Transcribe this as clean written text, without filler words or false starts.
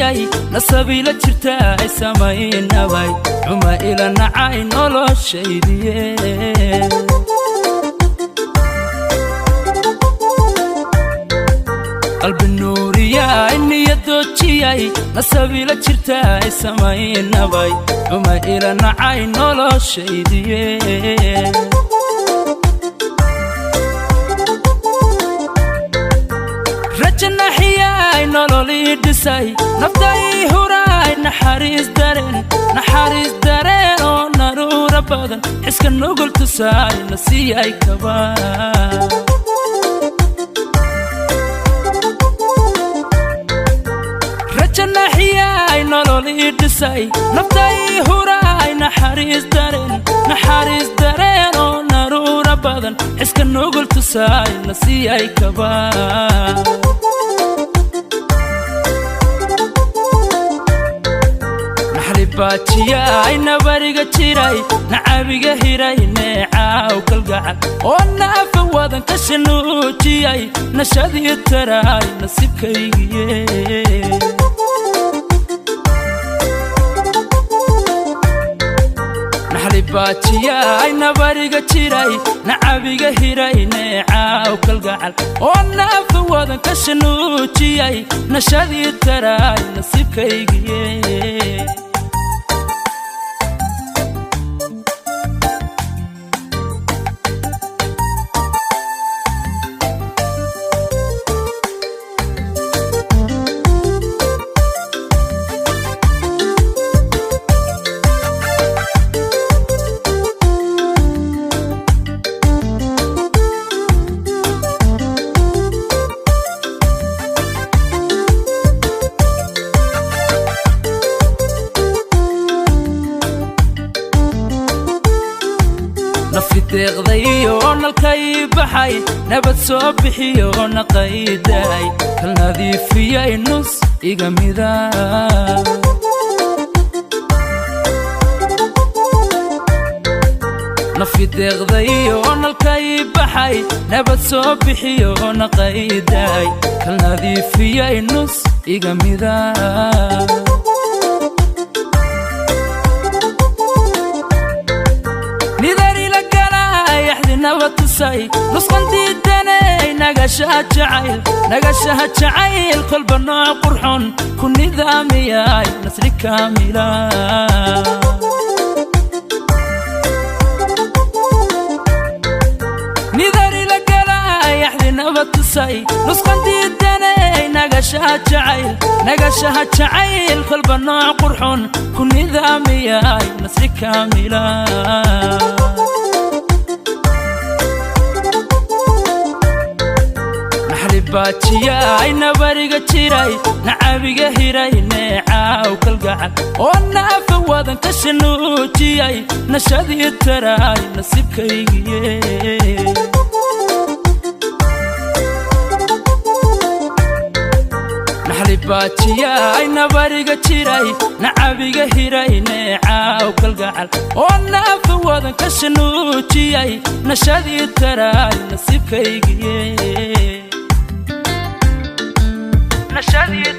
Doojiyay nasabiila jirta ay samaynabay xuma ila nacay noloshaydiye. Qalbi nuuriyay niyadoojiyay nasabiila jirta ay samaynabay xuma ila nacay noloshaydiye. Rajanaxiyay nololii dhisay naftai huraay naxariis dareen, naxariis dareen oo naruura badan xiska nugul tusaay nasiiyay kaba. Rajanaxiyay nololii dhisay naftai huraay naxariis dareen, naxariis dareen oo naruura badan xiska nugul tusaay nasiiyay kaba. Baajiyay nabariga jiray nacabiga hiray neecaaw kalgacal oo naafa wadan ka shanuujiyay nashadii taraay nasiibkaygiye. Naxlibaajiyay nabariga jiray nacabiga hiray neecaaw kalgacal oo naafa wadan ka shanuujiyay nashadii taraay nasiibkaygiye. Nafi deeqday oo nalkay baxay nabad soo bixiyo naqaydaay kal nadiifiyay nus iga mida. Nafi deeqday oo nalkay baxay nabad soo bixiyo naqaydaay kal nadiifiyay nus iga mida. Nidarila galay axdinaba tusay nusqandiidanay nagashaha jacayl, nagashaha jacayl kolba nooc qurxon ku nidaamiyay nasri kaamila. Nidarila galay axdinaba tusay nusqandiidanay nagashaha jacayl, nagashaha jacayl kolba nooc qurxon ku nidaamiyay nasri kaamila. Naxlibaajiyay nabariga jiray nacabiga hiray neecaaw kalgacal oo naafa wadan ka shanuujiyay nashadii taraay nasiibkaygiye. Naxlibaajiyay nabariga jiray nacabiga hiray neecaaw kalgacal oo naafa wadan ka shanuujiyay nashadii taraay nasiibkaygiye. Nashadii